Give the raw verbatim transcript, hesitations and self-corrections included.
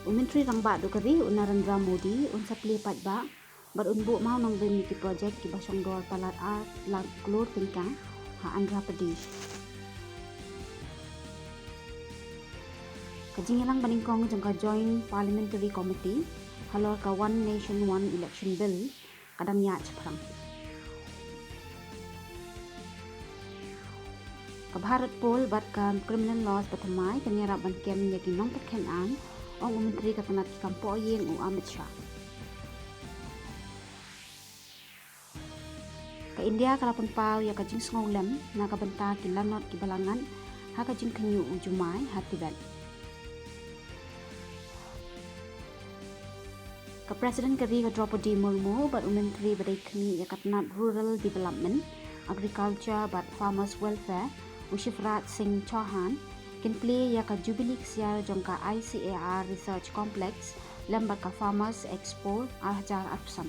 U Myntri Rangbah duh ka ri u Narendra Modi un sa plie paidbah bad un buh mawnongrim ïa ki projek kiba shongdor palat ar lak klur tyngka ha Andhra Pradesh. Ka jingïalang banyngkong jong ka Joint Parliamentary Committee halor ka One Nation One Election Bill ka dang ïaid shaphrang. Ka Bharat Poll bad ka Criminal Laws bathymmai kan ïarap ban kem ïa ki nongpyrkhat aiñ, ong u Myntri ka tnat ki kam pohïing u Amit Shah. Ka India ka la pynpaw ïa ka jingsngewlem na ka bynta ki lanot kiba la ngat ha ka jingkhynñiuh u jumai ha Tibet. Ka President ka ri ka Droupadi Murmu bad u Myntri ba dei khmih ïa ka tnat Rural Development, Agriculture bad Farmers Welfare, u Shivraj Singh Chouhan, kin plie ïa ka Jubilee ksiar jong ka I C A R Research Complex lem bad ka Farmers Expo ar hajar arphew san.